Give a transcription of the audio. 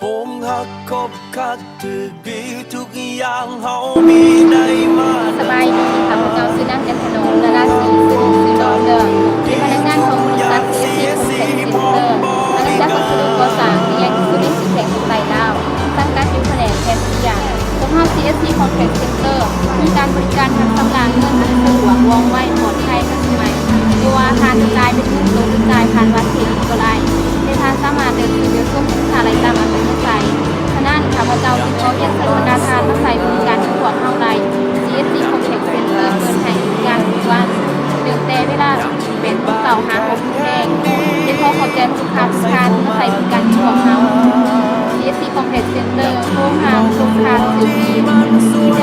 ໂຮງຮັກຄົບຄັກຖືກດີທຸກຢ່າງເຮົາມີໄດ້ມາ ສະບາຍດີ ຂ້າພະເຈົ້າຊື່ນາງຈັນທະນົງ ນາລາສີ ຊື່ຫຼິ້ນຊື່ດອນເດີ ເປັນພະນັກງານຂອງບໍລິສັດ ຊີເອັສຊີ ຄອນແທຣກ ເຊັນເຕີ ອານາຈັກວັດສະດຸກໍ່ສ້າງທີ່ໃຫຍ່ທີ່ສຸດໃນສີ່ແຂວງພາກໃຕ້ລາວ ສັງກັດຢູ່ພະແນກແຄຊຽ. ພວກເຮົາ ຊີເອັສຊີ ຄອນແທຣກ ເຊັນເຕີ ມີການບໍລິການຮັບຊຳລະເງິນໂດຍສະດວກ, ວ່ອງໄວ, ປອດໄພ, ທັນສະໄໝ. ບໍ່ວ່າທ່ານຈະຈ່າຍເປັນເງິນສົດ ຫຼື ຈ່າຍຜ່ານບັດເຄຣດິດກໍໄດ້, ແຕ່ທ່ານສາມາດເລືອກຊື້ ຫຼື ຊົມສິນຄ້າໄດ້ຕາມອັດທະຍາໄສ. ສະນັ້ນ ຂ້າພະເຈົ້າຈຶ່ງຂໍຮຽນເຊີນບັນດາທ່ານມາໃຊ້ບໍລິການຂອງພວກເຮົາໄດ້. ຊີເອັສຊີ ຄອນແທຣກ ເຊັນເຕີ ເປີດໃຫ້ບໍລິການທຸກວັນ, ເລີ່ມແຕ່ເວລາ ແປດໂມງເຊົ້າ ຫາ ຫົກໂມງແລງ. ຢາກຂໍຂອບໃຈລູກຄ້າທຸກທ່ານທີ່ມາໃຊ້ບໍລິການຂອງພວກເຮົາ. ຊີເອັສຊີ ຄອນແທຣກ ເຊັນເຕີ ໂທຫາ ສົງຄາມ ເຊລະ